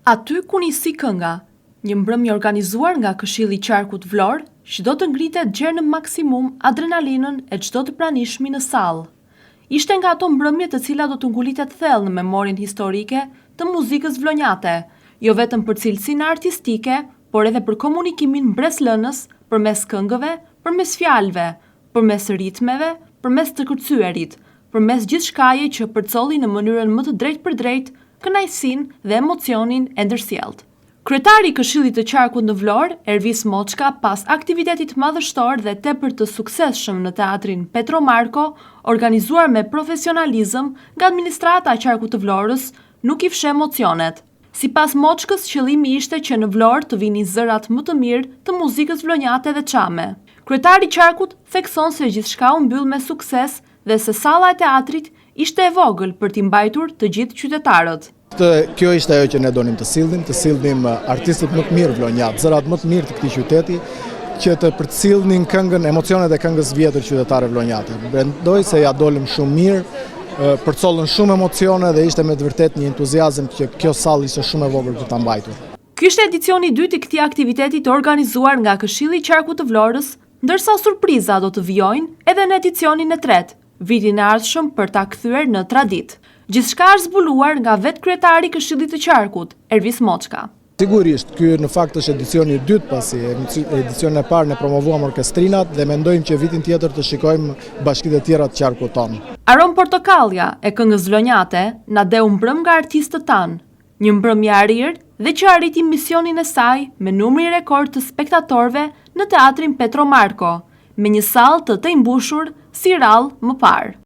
Aty ku nisi kënga, një mbrëmje organizuar nga Këshilli i Qarkut Vlorë, që do të ngrinte gjer në maksimum adrenalinën e çdo të pranishmi në sallë. Ishte nga ato mbrëmje të cilat do të ngulitet thellë në memorien historike të muzikës vlonjate, jo vetëm për cilësinë artistike, por edhe për komunikimin mbresëlënës përmes këngëve, përmes fjalëve, përmes ritmeve, përmes të kërcyerit, përmes gjithçkaje që përcolli në mënyrën më të drejtpërdrejtë kënaqësinë dhe emocionin e ndërsjelltë. Kryetari i Këshillit të Qarkut në Vlorë, Ervis Moçka pas aktivitetit madhështor dhe tepër të suksesshëm në Teatrin Petro Marko, organizuar me profesionalizëm nga administrata e Qarkut të Vlorës, nuk i fsheh emocionet. Sipas Moçkës, qëllimi ishte që në Vlorë të vinin zërat më të mirë të muzikës vlonjate dhe çame. Kryetari i qarkut thekson se gjithçka u mbyll me sukses dhe se salla e teatrit ishte e vogël për t'i mbajtur të gjithë qytetarët. Kjo ishte ajo që ne donim të sillnim, të sillnim artistët më të mirë vlonjatë, zërat më të mirë të këtij qyteti, që të përcillnin këngën, emocionet e këngës vjetër qytetare vlonjate. Mendoj se ia dolëm shumë mirë, përcollën shumë emocione dhe ishte me të vërtetë një entuziazëm që kjo sallë ishte shumë e vogël për ta mbajtur. Ky ishte edicioni i dytë i këtij aktiviteti të organizuar nga Këshilli i Qarkut të Vlorës, ndërsa surpriza do të vijojnë edhe në edicionin e tretë, vitin e ardhshëm për ta kthyer në traditë. Gjithçka është zbuluar nga vetë kryetari i Këshillit të Qarkut, Ervis Moçka. Sigurisht, ky në fakt është edicioni i dytë, pasi edicionin e parë ne promovuam orkestrinat dhe mendojmë që vitin tjetër të shikojmë bashkitë e tjera të qarkut tonë. Aromë Portokallja e këngës vlonjate na deu mbrëmë nga artistët tanë, një mbrëmje e arrirë dhe që arriti misionin e saj me numrin rekord të spektatorëve në Teatrin Petro Marko, me një sallë të tejmbushur si rrallë më parë.